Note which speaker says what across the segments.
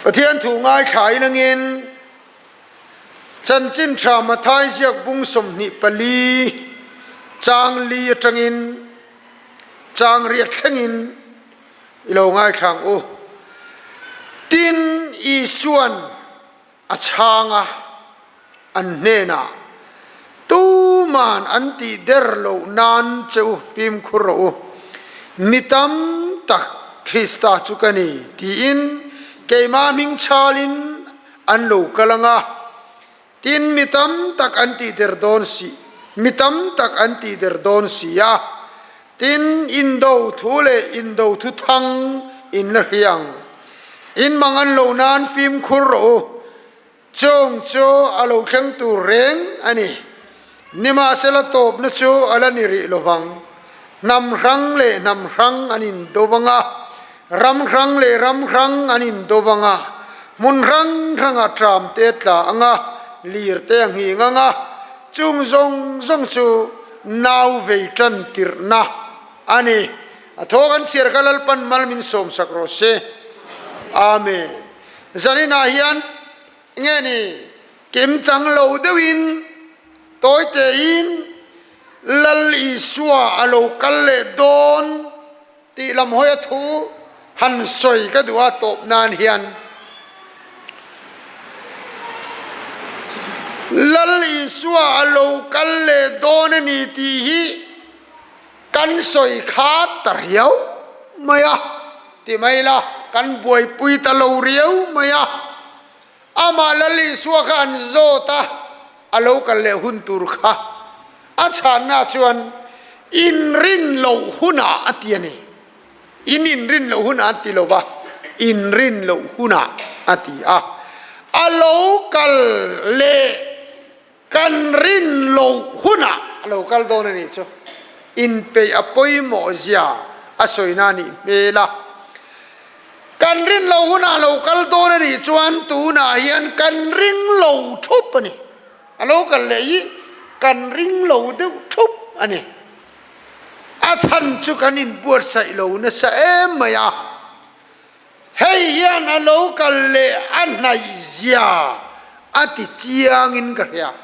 Speaker 1: Pathian thu ngaithla ilangin Chanchin Tha Mathai ziak bung 24 chang li atangin chang riat thlengin i lo ngaithla ang u. Tin, Isuan a chhang a, an hnenah, Tuman an tih der loh nan che u fimkhur rawh u, mi tam tak Krista chu ka ni, tiin keimah hming chhalin an lo kal ang a, tin mi tam tak an tih der dawn si, mi tam tak an tih der dawn si a, tin indo thu leh indo thu thang in la hria ang. In mang an loh nan fimkhur rawh u, Chung chu a lo thleng tur reng a ni. Nimahsela tawpna chu a la ni rih lo vang. Hnam hrang leh hnam hrang an indo vang a, ram hrang leh ram hrang an indo vang a, hmun hrang hrangah tram te a tla ang a, lir te a nghing ang a, chung zawng zawng chu nau vei tan tirhna a ni. A thaw kan chhiar kha Lalpan mal min sawmsak rawh se. Amen. Zaninah hian nge ni kim chang lo deuhin tawi tein Lal Isua a lo kal leh dawn tih lam hawi a thu han sawi ka duh a tawp nan hian Lal Isua a lo kal leh dawn a ni tih hi Kan sawi kha ta riau mai a, ti mai la, kan buaipui ta lo riau mai a. Amah Lal Isua kha an zawt a, a lo kal leh hun tur kha a chhanna chuan inrin loh hunah a ti a ni. In inrin loh hunah an ti lo va, inrin loh hunah a ti a. A lo kal leh Kan rin loh hunah a lo kal dawn a nih chu. Inpeih a pawimawh zia a sawina a nih hmel a. Kan rin loh hunah a lo kal dawn a nih chuan tunah hian kan ring lo thup a ni. A lo kal leh hi kan ring lo deuh thup a ni. A chhan chu kan inbuatsaih lo nasa em mai a. Hei hian a lo kal leh a hnaih zia a ti chiangin ka hria.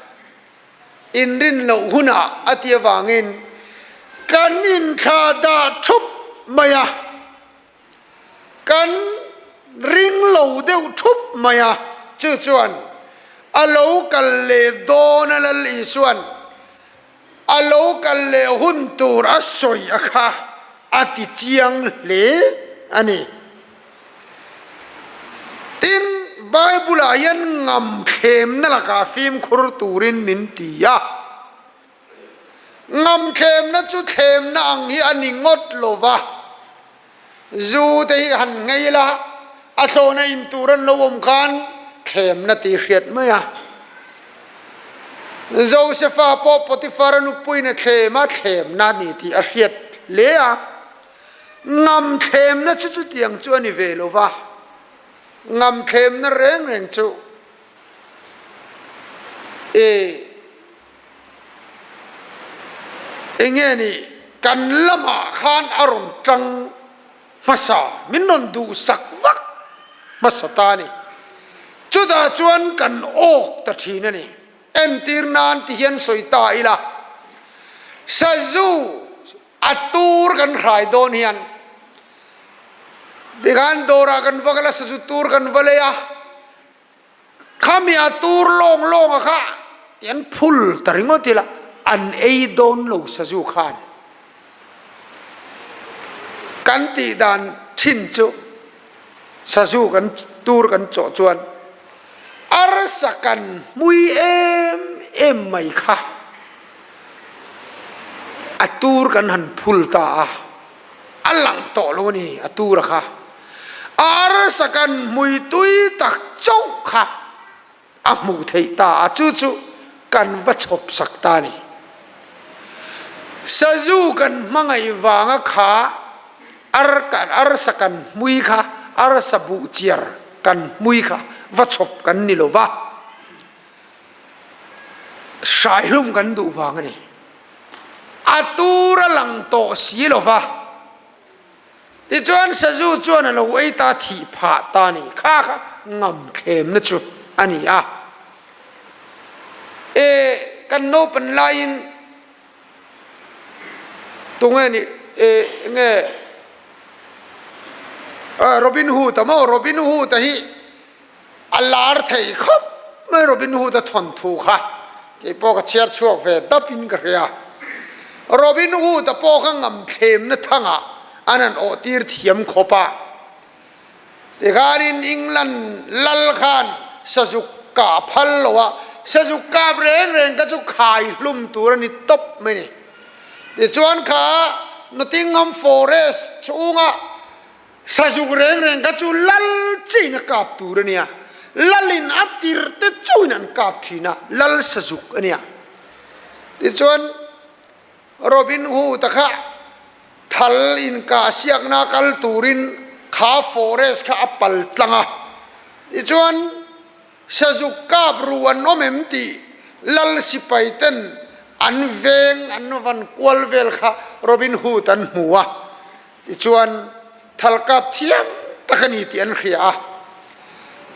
Speaker 1: Inrin loh hunah a ti avangin kan inthla dah thup mai a, kan ring lo deuh thup mai a, chu chuan a lo kal leh dawn a Lal Isuan a lo kal leh hun tur a sawi a kha a ti chiang hle a ni. Tin, Bible-ah hian ngam thlemna lakah fimkhur turin min ti a. Ngam thlemna chu thlemna ang hi a ni ngawt lo va, zu te hi han ngei la, a thlawhna in tur an lo awm khan thlemna tih hriat mai a. Josefa pawh Potifara nupuiin a thlem a, thlemna a ni tih a hriat hle a. Ngam thlemna chu chutiang chu a ni ve lo va, ngam thlemna reng reng chu e enge ni kan lamah khan a rawn tang hmasa, min rawn duhsak vak hmasa ta a ni. Chutah chuan kan awk ta thin a ni. Entir nan ti hian sawi ta ila, sazu a tur kan hrai dawn hian tikhan dawrah kan va kal a, sazu tur kan va lei a, khami a tur lawng lawng a kha ti an phul ta ringawt ila, an ei dawn lo sazu khan. Kan tih dan thin chu sazu kan tur kan chawh chuan arsa kan hmui em em mai kha a tur kan han phul ta a, a lang tawh lo a ni a tur a kha. Arsa kan hmui tui tak chauh kha a hmuh theih ta a, chu chu kan va chhawp sak ta a ni. Sazu kan hmangaih vanga kha ar kan arsa kan hmui kha arsa buh chiar kan hmui kha va chhawp kan ni lo va, hraihlum kan duh vang a ni. A tur a lang tawh si lo va. Tichuan sazu chuan a lo ei ta thih phah ta a ni. Kha kha ngamthlemna chu a ni a. E kan naupan laiin tunge ni e nge Robin Hood a maw Robin Hood a hi A lar thei khawp mai Robin Hood a thawnthu kha kei pawh ka chhiar chhuak ve dap in ka hria. Robin Hood a pawh kha ngamthlemna thangah an han awh tir thiam khawp a. Tikhanin England lal khan sazuk kah phal lo a, sazuk kap reng reng kha chu khai hlum tur a ni tawp mai ni. Tichuan kha Nottingham Forest chhunga Sazuk reng reng kha chu lal chiin a kap tur a nia, lalin a tirh te chauhin an kap thin a, lal sazuk a nia. Tichuan Robin Hood-a kha thal inkah siakna kal turin kha forest kha a pal tlang a, tichuan Sazuk kap ru an awm em tih lal sipai ten an veng an van kual vel kha Robin Hood an hmu a, tichuan thal kap thiam tak a ni tih an hria a.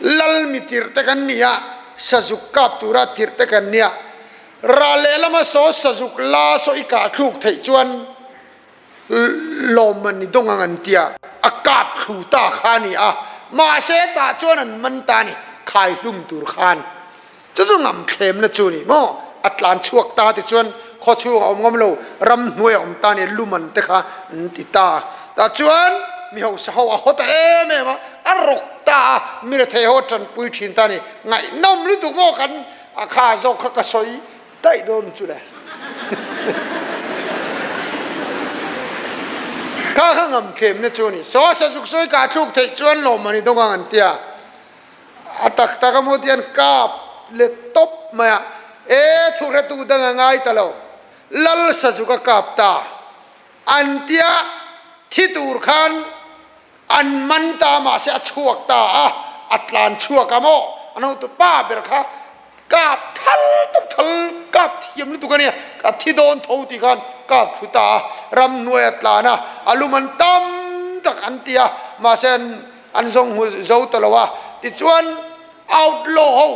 Speaker 1: Lal mi tirh te kan ni a, sazuk kap tura tirh te kan nia, ral lehlama saw sazuk la saw i kah thluk theih chuan Lawmman i dawng ang an tia, a kap thlu ta kha a ni a, mahse tah chuan an man ta a ni, khai hlum tur khan. Chu chu ngamthlemna chu a ni maw? A tlan chhuak ta te chuan khaw chhung a awm ngam lo, ram hnuai a awm ta a ni, luman te kha an ti ta. Tah chuan mi hausa ho a haw ta em em a, a rawk ta a, mi rethei ho a tanpui thin ta a ni. Ngaihnawm lutuk maw kan a kha zawk kha ka sawi Daih dawn chu le. Kha kha ngam thlemna chu a ni. Saw sazuk sawi kah thluk theih chuan lawm a ni dawng ang an ti a. A tak tak a maw ti an kap let tawp mai a. E thuhretu dang a ngai ta lo. Lal sazuk a kap ta. An tia thi tur khan An man ta mahse a chhuak ta a, a tlan chhuak a maw? A notu pa ber kha kap thal tawp thal kap thiam lutuk a nia, ka thi dawn tho tih khan kap thlu ta a, ramhnuai a tlan a, a lum an tam tak an ti a, mahse an an zawng hmu zo ta lo a, tichuan outlaw ho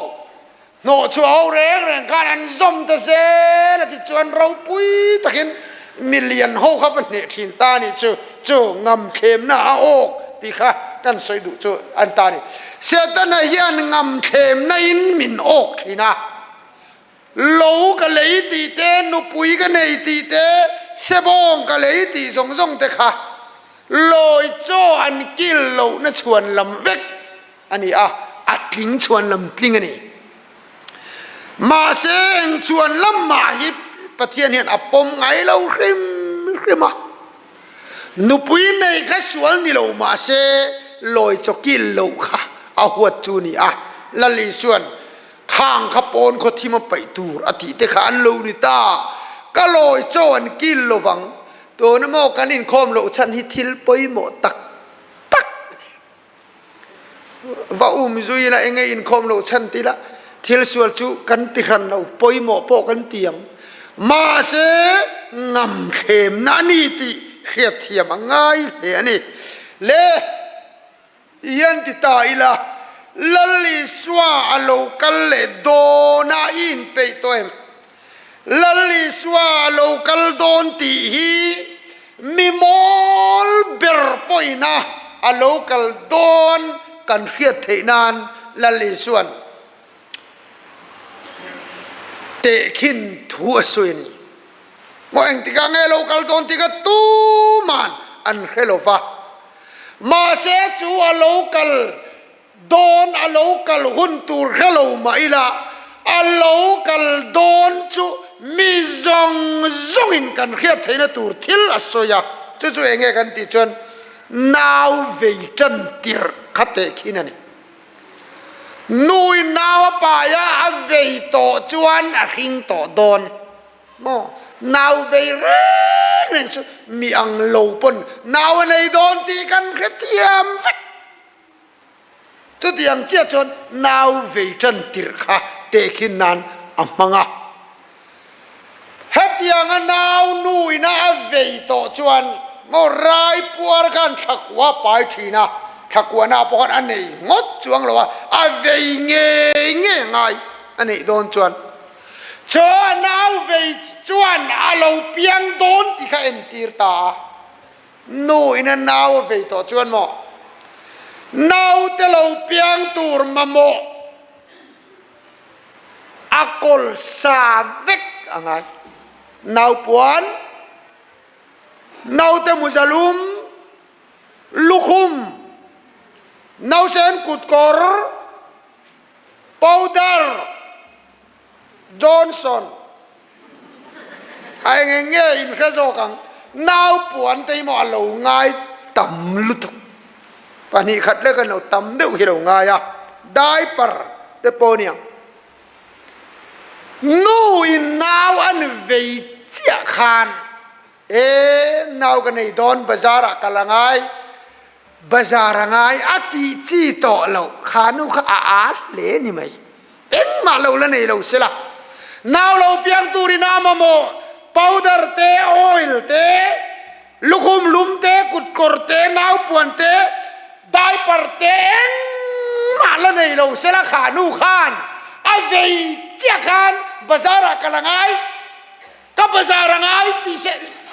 Speaker 1: Hnawhchhuah ho reng reng khan an zawm ta zel a tichuan ropui takin milian ho kha va hneh thin ta a nih chu, chu ngamthlemna a awk tih kha kan sawi duh chu an ta a ni. Setana hian ngamthlemna in min awk thin a, lo ka lei tih te, nupui ka nei tih te, sebawng ka lei tih zawng zawng te kha lawi chaw an kil lohna chhuan lam vek a ni a, a tling chhuan lam tling a ni. Mahse eng chhuan lam mah hi Pathian hian a pawm ngai lo hrim hrim a. Nupui nei kha sual ni lo mahse lawi chawkil loh kha a huat chu a ni a. Lal Isuan khang kha pawn khaw thim a paih tur a tih te kha an lo ni ta. Ka lawi chaw an kil lovang. Tuna maw kan inkhawm loh chhan hi thil pawimawh tak tak a ni. Va um zui ila enge inkhawm loh chhan ti ila thil sual chu kan ti hran lo pawimawh pawh kan ti ang mahse ngamthlemna a ni tih hriatthiam a ngai hle a ni le hian ti ta ila Lal Isua a lo kal leh dawn a i inpeih tawh em? Lal Isua a lo kal dawn tih hi mi mawl ber pawhina a lo kal dawn kan hriat theih nan Lal Isua'n tehkhin thu a sawi a ni. Maw engtikah nge a lo kal dawn tih kha tuman an hre lo va, mahse chu a lo kal Dawn a lo kal hun tur hre lo mah ila, a lo kal dawn chu mi zawng zawngin kan hriat theihna tur thil a sawi a, chu chu enge kan tih chuan nau vei tan tirh kha tehkhin a ni. Nuin nau a pai a, a vei tawh chuan a hring tawh dawn maw? Nau vei reng reng chu mi ang lo pawn nau a nei dawn tih kan hrethiam vek. Chutiang chiah chuan nau vei tan tirh kha tehkhin nan a hmang a. Hetianga nau nu ina a vei tawh chuan Maw rai puar khan thlakua pai thin a, thlakuana pawh khan a nei ngawt chuang lo a, a vei ngei ngei ngai a neih dawn chuan chaw a nau vei chuan a lo piang dawn tih kha entir ta a. Nu in a nau a vei tawh chuan maw naute lo piang tur mamawh a kawl sa vek a ngai. Naupuan, naute muzalum, lukhum, nausen kutkawr, powder, Johnson, a eng eng nge in hre zawk ang, naupuan te hi maw a lo ngai tam lutuk, 2 khat lek a lo tam deuh hi a lo ngai a, diaper te pawh a ni ang. Nu in nau an vei chiah khan e nau ka nei dawn bazar ah kal a ngai, bazar a ngai a tih chi tawh loh kha nu kha a aa hle ni mai. Engmah lo la nei lo sela nau lo piang turin a mamawh powder te, oil te, lukhum lum te, kutkawr te, naupuan te, diaper te engmah la nei lo sela kha nu khan a vei chiah khan bazar ah kal a ngai, ka bazar a ngai tih se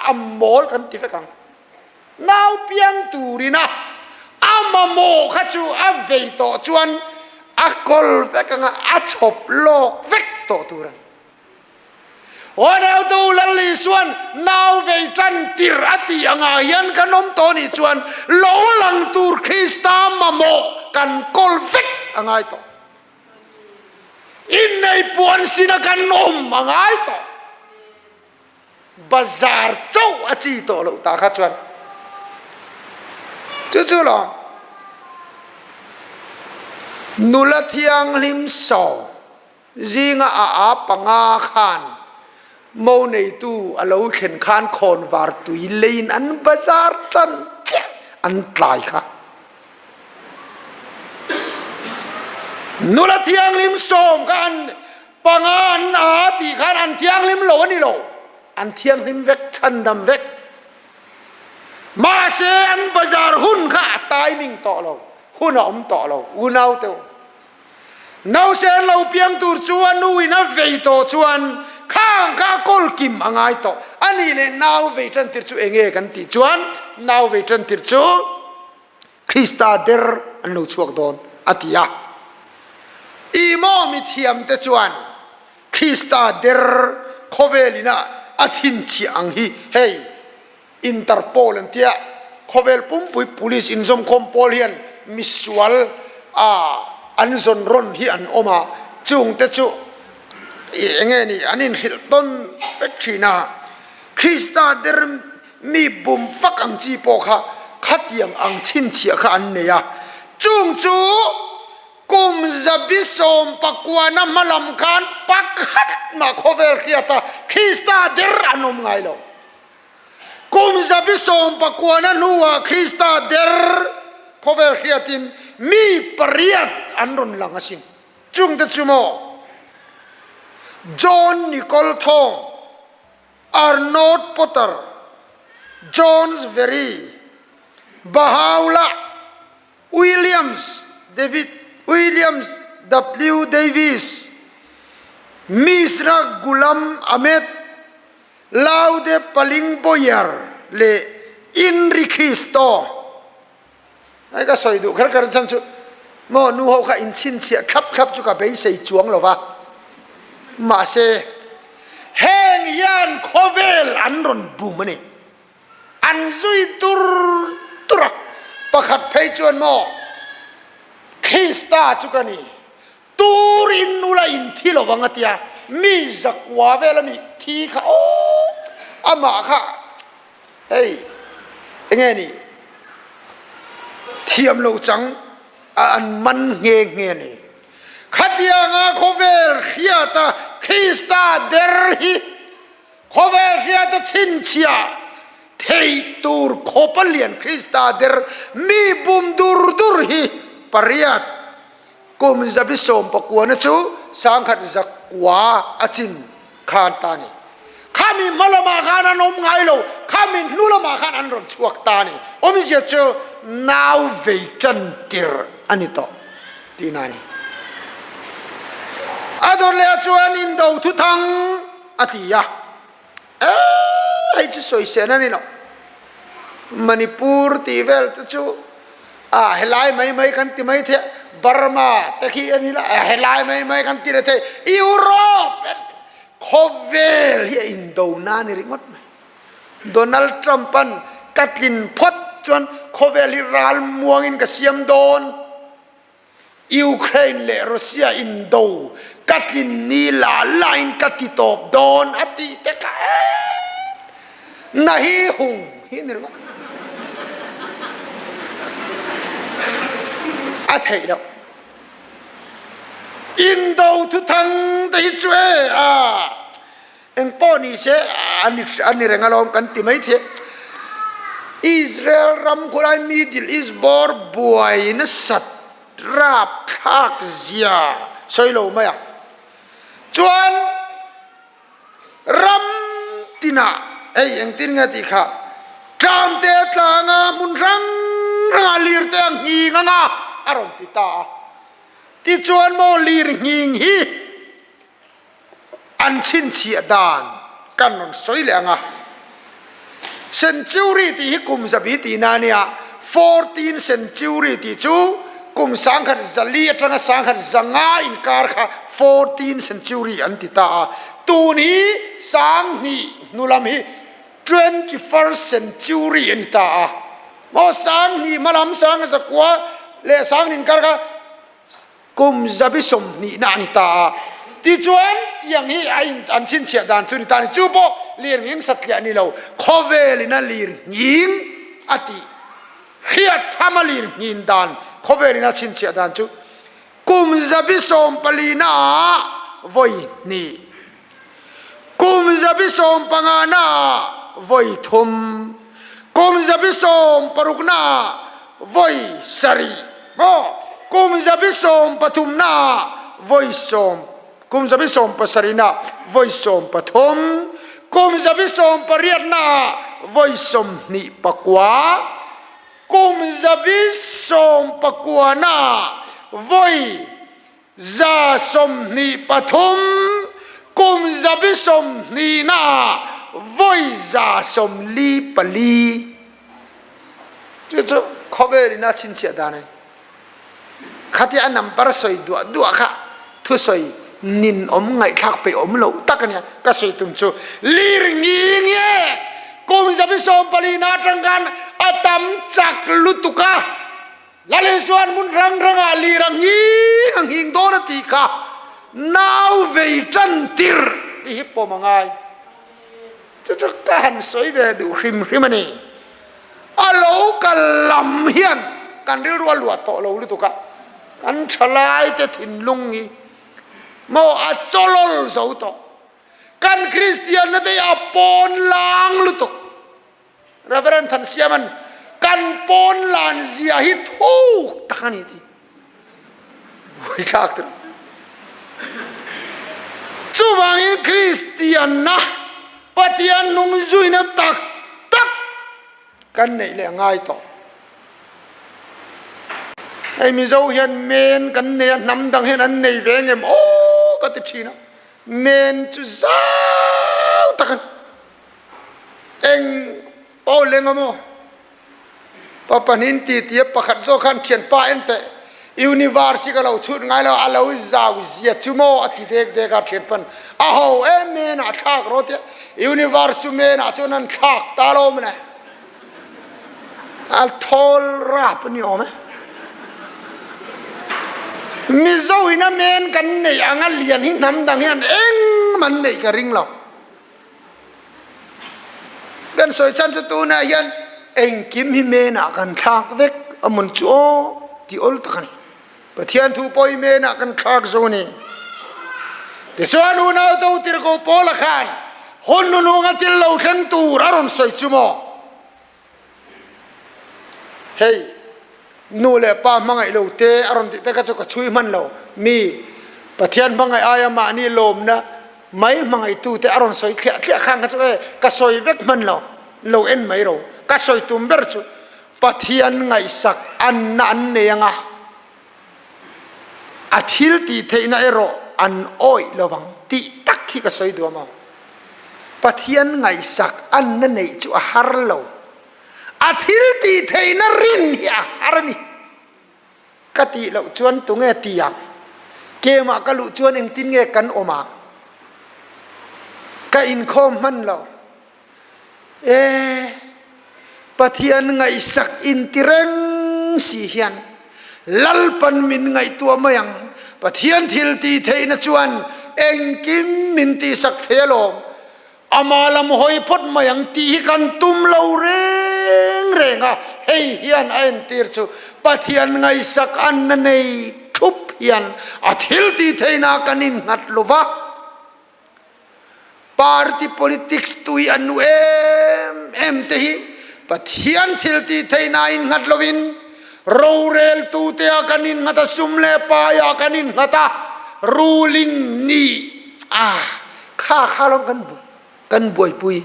Speaker 1: a mawl kan ti vek ang. Nau piang turin a a mamawh kha chu a vei tawh chuan a kawl vek anga a chhawp lawk vek tawh tur a ni. Aw nautu Lal Isuan nau vei tan tir a tih angah hian kan awm tawh nih chuan lo lang tur Krista mamawh kan kawl vek a ngai tawh. Innei puan sina kan awm a ngai tawh. Bazar chauh a chi tawh loh tah kha chuan chu chu lawm nula thianghlim saw zinga a a panga khan mo neitu a lo thlen khan khawnvar tui leiin an bazar tan chiah an tlai kha. Nula thianghlim sawm kha an Panga an a tih khan an thianghlim lo a ni lo, an thianghlim vek, chhandam vek. Mahse an bazar hun kha a timing tawh lo, hun a awm tawh lo, unau te u. Nausen lo piang tur chu a nu in a vei tawh chuan khang kha a kawl kim a ngai tawh. A nih leh nau vei tan tir chu enge kan tih chuan nau vei tan tir chu Krista der an lo chhuak dawn, a ti a. Emaw mithiamte chuan Krista der khawvel ina a chhinchhiah ang hi hei Interpol an tia, khawvel pumpui police inzawmkhawm pawl hian misual a an zawn rawn hi an awm a, chungte chu enge ni an inhrilh tawn vek thin a. Krista der Mi bum fak ang chi pawh kha khatiang ang chhinchhiah kha an nei a, chung chu kum 79na hma lam khan pakhat mah khawvel hriata Krista der an awm ngai lo. Kum 19na hnuah Krista der khawvel hriatin mi pariat an rawn lang asin. Chungte chu maw? John Nicol Thawng. Arnold Potter, Jones Very, Baha'u'llah, Williams David, Williams W. Davies, Mirza Ghulam Ahmed, Laude Paling Boyer leh Inri Christo. Hei ka sawi duh kher kher chhan chu maw nu ho kha inchhinchhiah thlap thlap chu ka beisei chuang lo va, mahse heng hian khawvel an rawn bum a ni, an zui tur tur a, pakhat phei chuan maw Krista chu ka ni, tur in nula in thi lo vang a tia, mi zakua vel a nih thi kha aw amah kha Hei enge ni thiam lo chang a an man nghe nghe a ni. Khatianga khawvel hriata Krista der hi khawvel hriata chhinchhiah thei tur khawp a lian Krista der mi bum dur dur hi pariat kum 79na chu 1900 a chin khan ta a ni. Khami hma lamah khan an awm ngai lo, khami hnu lamah khan an rawn chhuak ta a ni. Awmzia chu nau vei tan tir a ni tawh tihna a ni. A dawt leh ah chuan indo thuthang a ti a, Eeh hei chu sawisel a ni lo. Manipur tih vel te chu ah helai mai mai kan ti mai thei a, Burma te khi a ni la, helai mai mai kan ti leh thei, Europe khawvel hi a indo na a ni ringawt mai. Donald Trump an ka tlin phawt chuan khawvel hi ral muangin ka siam dawn. Ukraine leh Russia indo ka tlin ni la la in ka ti tawp dawn a tih te kha e na hi hung hi ni ringawt. A theih loh. Indo thuthang te hi chu e a. Engpawh ni se a ni reng alawm kan ti mai thei. Israel ram khawlai Middle East bawr buai nasat rapthlak zia sawi lo mai a. Chuan ram tinah hei engtin nge tih kha tlamte tlanga hmun hrang hrangah lirte a nghing anga a rawn ti ta a. Tichuan maw lir nghing hi An chhinchhiah dan kan rawn sawi leh ang a, Century tih hi kum zabi tihna a nia, fourteen century tih chu kum sangkhat zali atanga sangkhat zanga inkar kha fourteen century an ti ta a, tun hi sanghnih hnu lam hi twenty first century a ni ta a, maw sanghnih hma lam sangha zakua leh sanghnih inkar kha Kum zabi sawmhnihna a ni ta a, tichuan tiang hi a in an chhinchhiah dan chu ni ta a ni. Chu pawh lirnghing satliah a ni lo, khawvelin a lirnghing a tih hriat tham a lirnghin dan khawvelin a chhinchhiah dan chu kum zabi sawmpalina ah vawi hnih, kum zabi sawmpangana ah vawi thum, kum zabi sawmparukna ah vawi sarih maw, kum zabi sawmpathumna ah vawi sawm, kum zabi sawmpasarihna ah vawi sawmpathum, kum zabi sawmpariatna ah vawi 24, kum zabi sawmpakuana ah vawi 23, kum 24 ah vawi 44. Chu chu khawvel in a chhinchhiah dan a ni. Khatia a number sawi duah duah kha thusawi ninawm ngaihthlak peih awm loh tak a nia. Ka sawi tum chu lir ngi nge kum 14 na atang khan a tam chak lutuk a. Lal Isuan hmun rang rangah lir a nghing a nghing dawn a tih kha nau vei tan tir tih hi pawm a ngai. Chu chu ka han sawi ve duh hrim hrim a ni. A lo kal lam hian kan rilru a luah tawh lo lutuk a, kan thalai te thinlung hi maw a chawlawl zo tawh. Kan Kristianna te hi a pawn lang lutuk. Reverend Thansiama'n kan pawn lan zia hi thuk tak a ni tih buaithlak tir. Chuvangin Kristianna Pathian nung zuina tak tak kan neih leh a ngai tawh. Hei Mizo hian men kan nei a, hnam dang hian an nei ve ngem aw ka ti thin a, men chu zau tak a ni. Eng Paul eng amaw? Pa pahnih ti tia pakhat zawk khan thianpa en teh University ka lo chhut ngai lo a lo zau zia chu maw a ti dek dek a thianpan a ho em men ah thlak rawh tia University chu men ah chuan an thlak ta lo mawle a thawl rap a ni awm e Mizo in a men kan neih anga lian hi hnam dang hian engmah an neih ka ring lo. Kan sawi chhan chu tunah hian engkim hi menah kan thlak vek a mawn chu aw tih awl tak a ni. Pathian thu pawh hi menah kan thlak zo a ni. Tichuan unau to tirhkoh Paula khan hun hnuhnunga thil lo thleng tur a rawn sawi chu maw? Hei nu leh pa hmangaih lo te a rawn tih te kha chu ka chhui hman lo. Mi Pathian hmangaih aia mahni lawmna. Mai hmangaihtute a rawn sawi thliah thliah khan kha chu e ka sawi vek hman lo, lo en mai ro. Ka sawi tum ber chu Pathian ngaihsak anna an nei anga a thil tih theihna erawh an awih lo vang tih tak hi ka sawi duam ang. Pathian ngaihsak anna neih chu a har lo, a thil tih theihna rin hi a har a ni. Ka tih loh chuan tunge ti ang? Kemah ka luh chuan engtin nge kan awm ang? Ka inkhawm hman lo. E, Pathian ngaihsak inti reng si hian Lalpan min ngaihtuah mai ang. Pathian thil tih theihna chuan engkim min tihsak thei alawm. Ama lam hawi phawt mai ang tih hi kan tum lo reng reng a, hei hian a entir chu Pathian ngaihsak anna nei thup hian a thil tih theihna kan innghat lo va, party politics tui an nu em em te hi Pathian thil tih theihna innghat lovin roreltute ah kan innghat a, sum leh pai ah kan innghat a, ruling nih a. Kha kha lawng kan kan buaipui.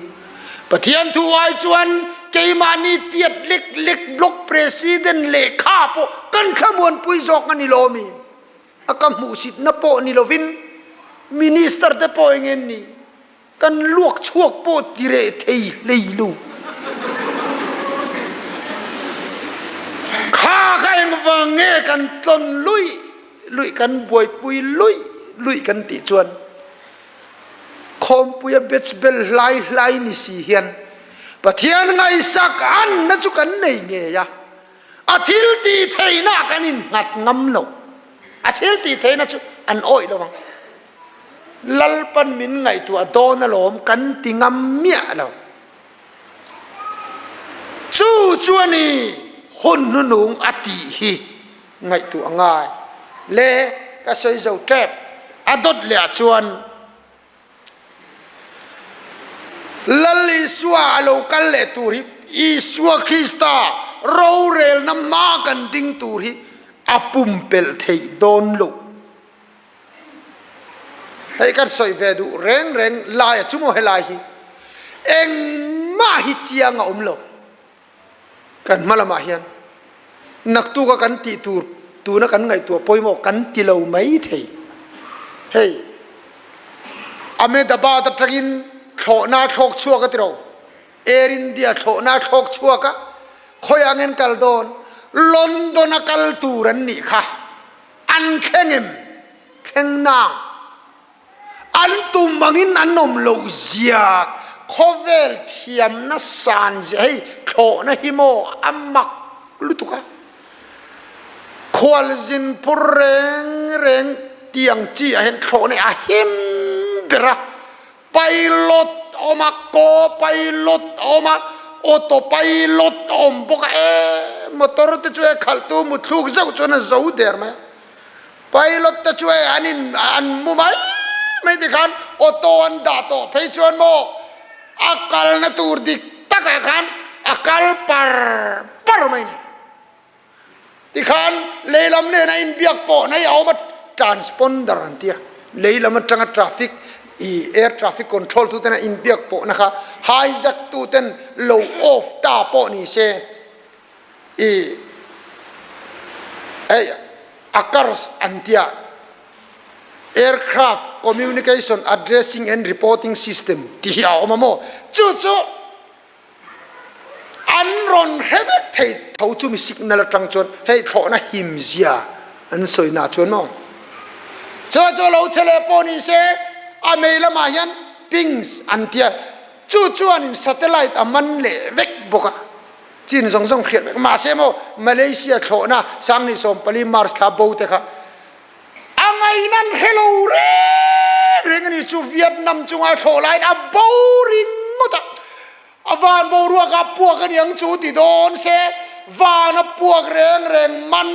Speaker 1: Pathian thu ai chuan keimahni tiat lek lek block president lehkha pawh kan thlamuanpui zawk a ni lo mi? A ka hmuhsitna pawh ni lovin minister te pawh eng en ni kan luak chhuak pawh ti reh thei hlei lo. Kha kha engvang nge kan tlawn luih luih kan buaipui luih luih kan tih chuan khawmpuia batch bel hlai hlai ni si hian Pathian ngaihsak anna chu kan nei ngei a, a thil tih theihna kan innghat ngam lo, a thil tih theihna chu an awih lo ang. Lalpan min ngaihtuah dawn alawm kan ti ngam miah lo. Chu chuan i hun hnunung a tih hi. Ngaihtuah ngai le ka sawi zo tep a dawt leh ah chuan Lal Isua a lo kal leh tur hi Isua Krista rorelna hma kan ding tur hi a pumpelh theih dawn loh. Hei kan sawi ve duh reng reng lai a chu maw helai hi engmah hi chiang a awm lo. Kan hma lamah hian naktuka kan tih tur tuna kan ngaihtuah pawimawh kan ti lo mai thei. Hei Ahmedabad atangin thlawhna a thlawk chhuak a ti ro. Air India thlawhna a thlawk chhuak a, khawiah ngen kal dawn? London a kal tur an nih kha. An thleng em? Thleng nang. An tum angin an awm loh zia khawvel thiamna san zia hei thlawhna hi maw a mak lutuk a, khualzin phur reng reng tiang chi ah hian thlawhna hi a him ber a, pilot a awm a, co-pilot a awm a, auto pilot a awm bawk a, e motor te chu e khalhtu mutthluk zauh chuan a zo der mai a. Pilot te chu hei an in an mu mai mai ti khan auto an dah tawh phei chuan maw a kalna tur dik takah khan a kal par par mai ni. Tikhan lei lam nena inbiak pawh na hi a awm a, transponder an ti a, lei lam atanga traffic i air traffic control tu tena inbiak pawhna kha hijack tu ten lo off ta pawh ni se. I hei ACARS an tia Aircraft Communication Addressing and Reporting System tih hi a awm a maw? Chu chu an rawn hre vek thei tho chumi signal atang chuan hei thlawhna him zia an sawi na chuan maw? Chu chu lo che leh pawh ni se a mei lamah hian pings an tia chu chuanin satellite a man leh vek bawk a. Chin zawng zawng hriat vek mahse maw Malaysia thlawhna Sangni 14 March thla bo te kha a ngaihna an hre lo reng reng a ni chu Vietnam chunga thlawh laiin a bo ringawt a, a van boruak a puak a niang chu ti dawn se van a puak reng reng man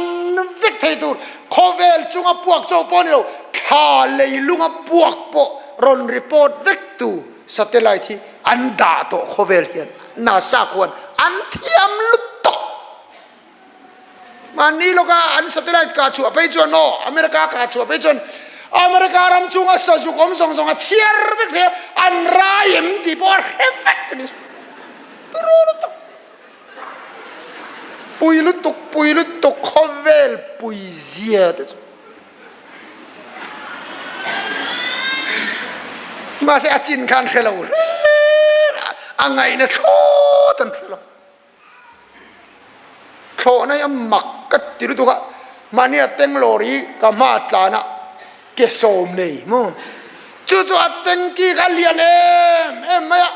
Speaker 1: vek thei tur khawvel chunga puak chauh pawh a ni lo thla leilunga puak pawh rawn report vek tu satellite hi an dah tawh khawvel hian NASA khuan an thiam lutuk. Mahni lawka an satellite kah chhuah phei chuan aw America kah chhuah phei chuan America ram chunga sazuk awm zawng zawng a chhiar vek thei a, an rai em tih pawh a hre vek a ni. Turu lutuk. Pui lutuk, pui lutuk, khawvel pui zia te chu. Mahse a chin khan hre lo hrer a, a ngaihna thlawt an hre lo. Thlawhna hi a mak ka ti lutuk a, mahni a teng lawr hi ka hma tlan a ke sawm nei maw? Chu chu a tanky kha a lian em em mai a,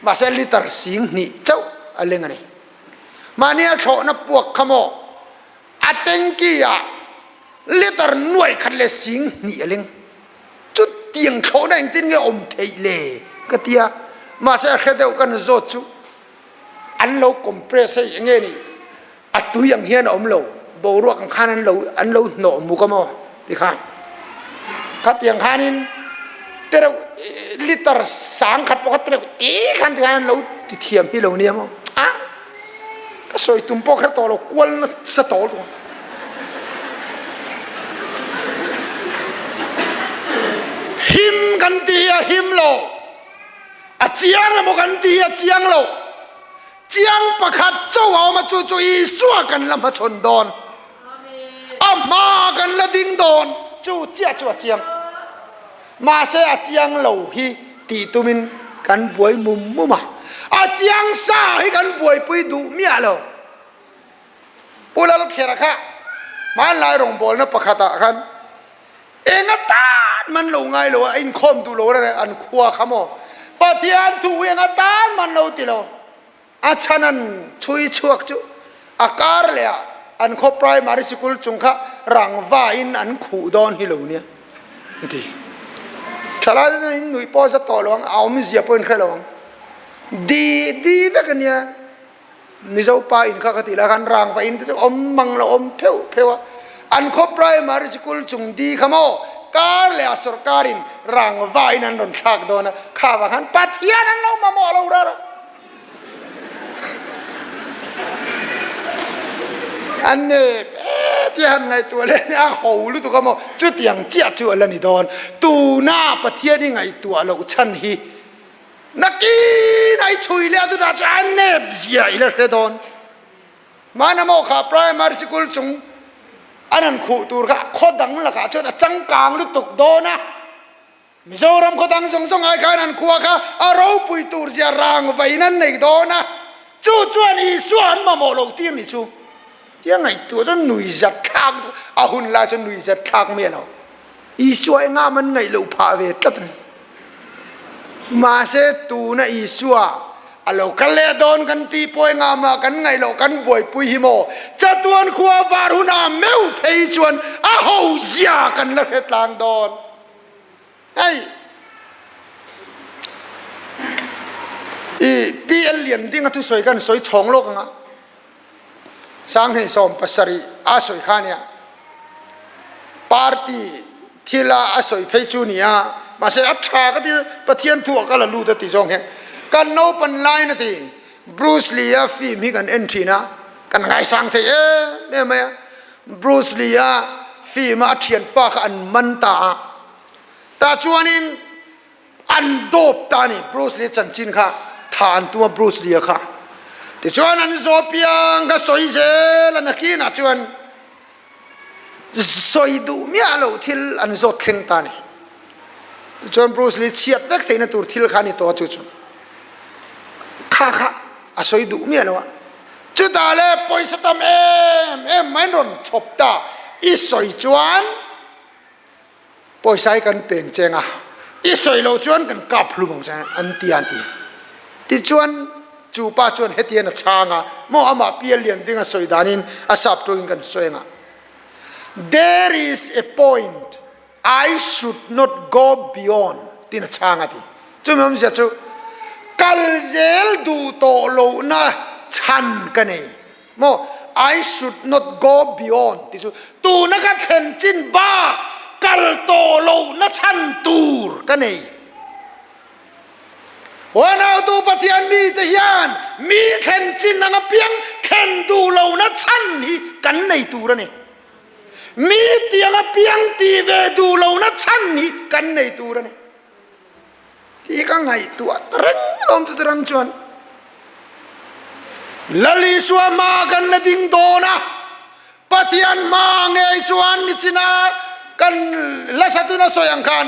Speaker 1: mahse litre sing hnih chauh a leng a ni. Mahni a thlawhna puak kha maw a tanky ah litre nuai khat leh sing hnih a leng. Chutiang thlawhna engtin nge awm theih le ka ti a, mahse a hre deuh kan zawt chu an lo compress hei eng nge ni a tui ang hian a awm lo boruak ang khan an lo an lo hnawh muk a maw ti khan khatiang khanin tereuh liter sang khat pawh kha tereuh te khan ti khan an lo ti thiam hi lo nia maw a ka sawi tum pawh kha tawh lo kual nasa tawh lutuk him kan ti hi a him lo. A chiang emaw kan ti hi a chiang lo. Chiang pakhat chauh a awm a, chu chu Isua kan la hmachhawn dawn. A hma kan la ding dawn. Chu chiah chu a chiang. Mahse a chiang lo hi tih tumin kan buai mum mum a. A chiang sa hi kan buaipui duh miah lo. Pu Lalkhera kha hmanlai rawngbawlna pakhatah khan Eng atan man lo ngai lo a, a inkhawm duh lo reng an khua kha maw? Pathian thu hi eng atan man lo ti lo. A chhan an chhui chhuak chu a kar leh ah an khaw primary sikul chung kha rangva in an khuh dawn hi lo nia a ti. Thalai te chuan in nuih pawh a za tawh lo ang, a awmzia pawh in hre lo ang. Di di vek a nia. Mizo pa in kha ka tih lai khan rangva in te chu awm mang lo awm pheuh pheuh a, an khaw primary sikul chung di kha maw kar leh a sorkar in rangva in an rawn thlak dawn a, kha vang khan Pathian an lo mamawh lo rar a. An nep e tia han ngaihtuah leh a ho lutuk a maw chutiang chiah chu a la ni dawn, tuna Pathian i ngaihtuah loh chhan hi Nakin a i chhui leh a tunah chuan a nep zia i la hre dawn. Hmana maw kha primary sikul chung an han khuh tur kha khaw dang lakah chuan a changkang lutuk dawn a. Mizoram khaw dang zawng zawng ai khan an khua kha a ropui tur zia rang vain an nei dawn a. Chu chuan Isua an mamawh lo tir ni chu. Tia ngaihtuah chuan nuihzat thlak a hun lai chuan nuihzat thlak mai a lo. Isua engah man ngaih loh phah ve tlat a ni. Mahse tuna Isua a lo kal leh dawn kan tih pawh engah mah kan ngaih loh kan buaipui hi maw? Chatuan khua var hunah meuh phei chuan a ho zia kan la hre tlang dawn. Hei i PL Liandinga thusawi kan sawi chhawng lawk anga. Sanghnih 70 a sawi kha nia. Party thila a sawi phei chu nia, mahse a tha ka ti Pathian thu ah ka la lut a ti zawng hian kan naupan lain a ti. Bruce Lee a film hi kan en thin a, kan ngaisang thei em em mai a. Bruce Lee a film a a thianpa kha an man ta a, tah chuanin An dawp ta a ni. Bruce Lee chanchin kha tha an tum a Bruce Lee-a kha. Tichuan an zawh piang kha sawi zel a nakinah chuan sawi duh miah loh thil an zawt thleng ta a ni. Tichuan Bruce Lee chhiat vek theihna tur thil kha a ni tawh a chu chu kha kha a sawi duh miah lo a. Chutah le pawisa tam em em mai an rawn chhawp ta i sawi chuan Pawisa hi kan peng cheng a, i sawi loh chuan kan kap hlum ang che an ti a an ti. Tichuan chu pa chuan hetian a chhang a, maw amah pial lian ding a sawi danin a sap tawngin kan sawi ang a, There is a point I should not go beyond tiin a chhang a ti. Chumi awmzia chu kal zel duh tawh lohna chhan ka nei. Maw I should not go beyond tih chu tuna ka thlen chin bak kal tawh loh na chhan tur ka nei. Huanautu Pathian mite hian mi thlen chin ang apiang thlen duh lohna chhan hi kan nei tur a ni. Mi tiang a piang tih ve duh lohna chhan hi kan nei tur a ni. Tih ka ngaihtuah ta reng alawm chuti rang chuan. Lal Isua hma kan la ding dawn a, Pathian hma ngei chuan nichina kan la satun a sawi ang khan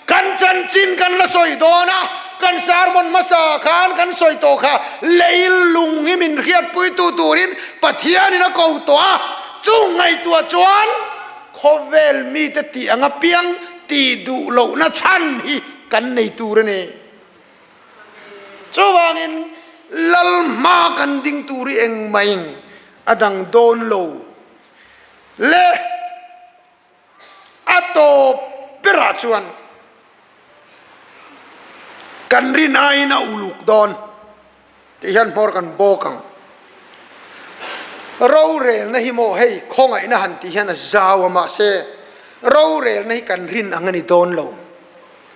Speaker 1: kan chanchin kan la sawi dawn a, kan sermon hmasa khan kan sawi tawh kha leilung hi min hriatpuitu turin Pathianin a ko tawh a, chung ngaihtuah chuan khawvel mite tih ang apiang tih duh lohna chhan hi kan nei tur a ni. Chuvangin lal hma kan ding tur hi engmahin a dang dawn lo le. A tawp berah chuan kan rin aiin a uluk dawn tih hian hmawr kan bawk ang. Rorelna hi maw hei khawngaihna han tih hian a zau a mahse rorelna hi kan rin ang a ni dawn lo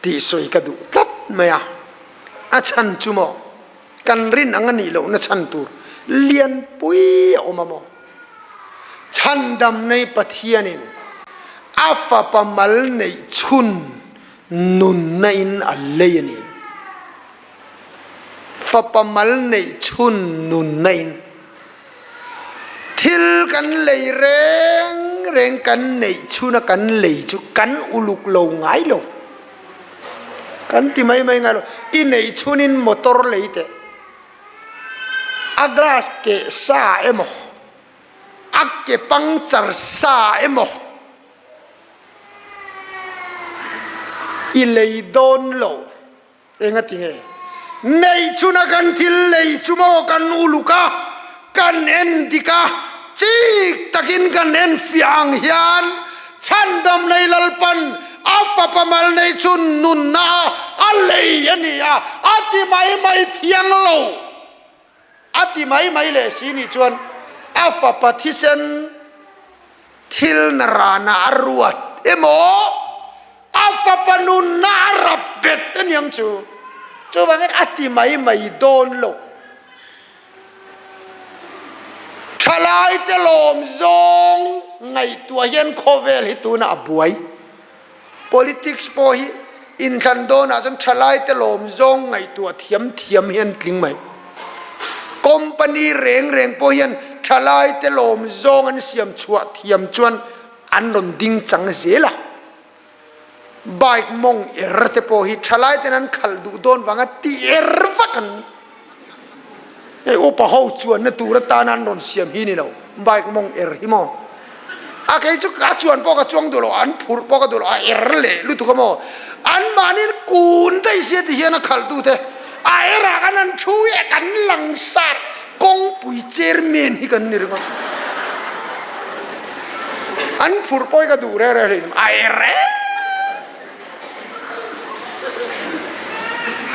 Speaker 1: tih sawi ka duh tlat mai a. A chhan chu maw kan rin ang a nih lohna chhan tur lianpui a awm a maw? Chhandam nei Pathianin a fapa mal neih chhun nunna in a lei a ni. Fapa mal neih chhun nunna in thil kan lei reng reng kan neih chhuna kan lei chu kan uluk lo ngai lo. Kan ti mai mai ngai lo. I neih chhunin motor lei teh. A glass keh sa emaw, a ke puncture sa emaw i lei dawn lo. Engati nge? Neih chhuna kan thil lei chu maw kan uluk a, kan en dik a, chik takin kan en fiah ang hian chhandam nei Lalpan A fapa mal nei chu nunna a lei a ni a, a ti mai mai thiang lo. A ti mai mai leh si nih chuan a fapa thisen thil na rana a ruat emaw, a fapa nunna a rap bet a niang chu. Chuvangin a ti mai mai dawn lo. Thalaite lawm zawng ngaihtuah hian khawvel hi tunah a buai. Politics pawh hi inthlan dawnah chuan thalaite lawm zawng ngaihtuah thiam thiam hi an tling mai. Company reng reng pawh hian thalaite lawm zawng an siam chhuah thiam chuan an rawn ding chang zel a. Bike mawng er te pawh hi thalai ten an khalh duh dawn vanga ti er vak an ni. Hei upa ho chuanna tur atana an rawn siam hi ni lo, bike mawng er hi maw. A kei chu a chuan pawh ka chuang duh lo, an phurh pawh ka duh lo, a er leh lutuk a maw. Anmahniin kun daih sia ti hian a khalh tu te a erah khan an thu hi a kan langsar kawngpui chairman hi kan ni ringawt. An phurh pawh hi ka duh reng reng hlei a er em.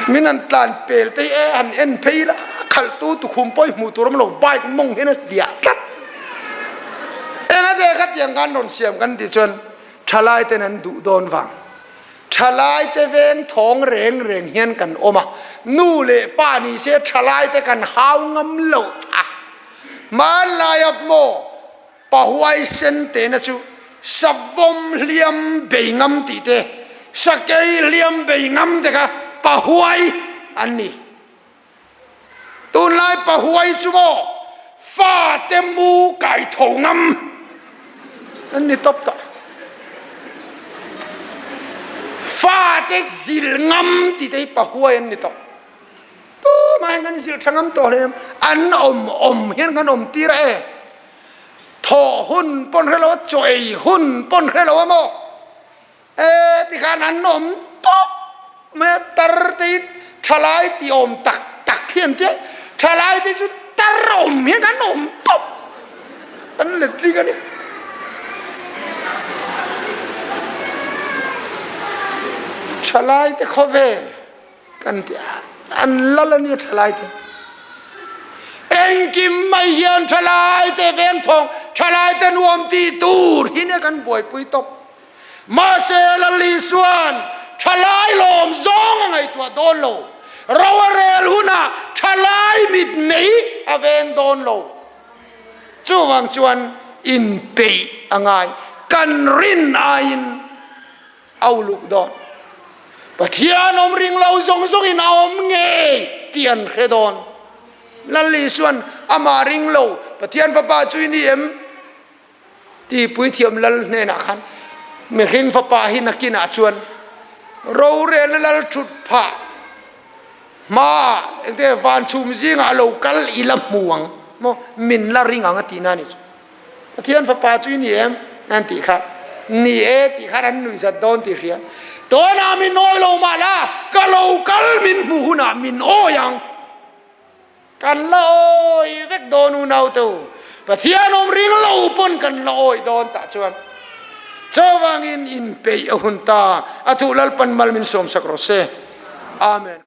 Speaker 1: Min han tlan pel te hi e han en phei la khalh tu tukhum pawh hi hmuh tur awm lo bike mawng hian a hliah tlat. Enga te khatiang khan rawn siam kan tih chuan thalai ten an duh dawn vang. Thalaite veng thawng reng reng hian kan awm a, nu leh pa ni se thalaite kan hau ngam lo a. Hmanlaia maw pa huaisen tehna chu savawm hliam bei ngam tih te, sakei hliam bei ngam te kha pa huai an ni. Tunlai pa huai chu maw fate mu kai tho ngam an ni tawp tawh. Fate zil ngam tih te hi pa huai an ni tawh. Tumah hian kan zil tha ngam tawh hle em. An awm awm hian kan awm tir a e. Thawh hun pawn hre lo a, chaw ei hun pawn hre lo a maw. E tikhan an awm tawp mai a, tar te hi thalai ti awm tak tak hi an tia, thalai te chu tar awm hian an awm tawp an let ling a ni. Thalai te khawvel kan ti a, an lal a nia thalai te. Engkim mai hian thalai te vengthawng, thalai te nuam ti tur hi nia kan buaipui tawp. Mahse, Lal Isua'n thalai lawm zawng a ngaihtuah dawn lo. Ro a rel hunah thalai mitmei a veng dawn lo. Chuvang chuan inpeih a ngai. Kan rin aiin a uluk dawn. Pathian awm ring lo zawng zawngin a awm ngei tih an hre dawn. Lal Isuan amah ring lo, Pathian fapa chu i ni em? Ti puithiam lal hnenah khan mihring fapa hi nakinah chuan rorelna lal thut phah hmaah engte van chhum zingah lo kal i la hmu ang maw min la ring ang a tihna a ni chu. Pathian fapa chu i ni em? An tih kha ni e tih khan an nuihzat dawn tih hria. Tunah min awi lo mah la ka lo kal min hmuh hunah min awi ang. Kan la awi vek dawn u naute u, Pathian awm ring lo pawn kan la awi dawn tah chuan chuvangin inpeih a hun ta, a thuh Lalpan mal min sawmsak rawh se. Amen.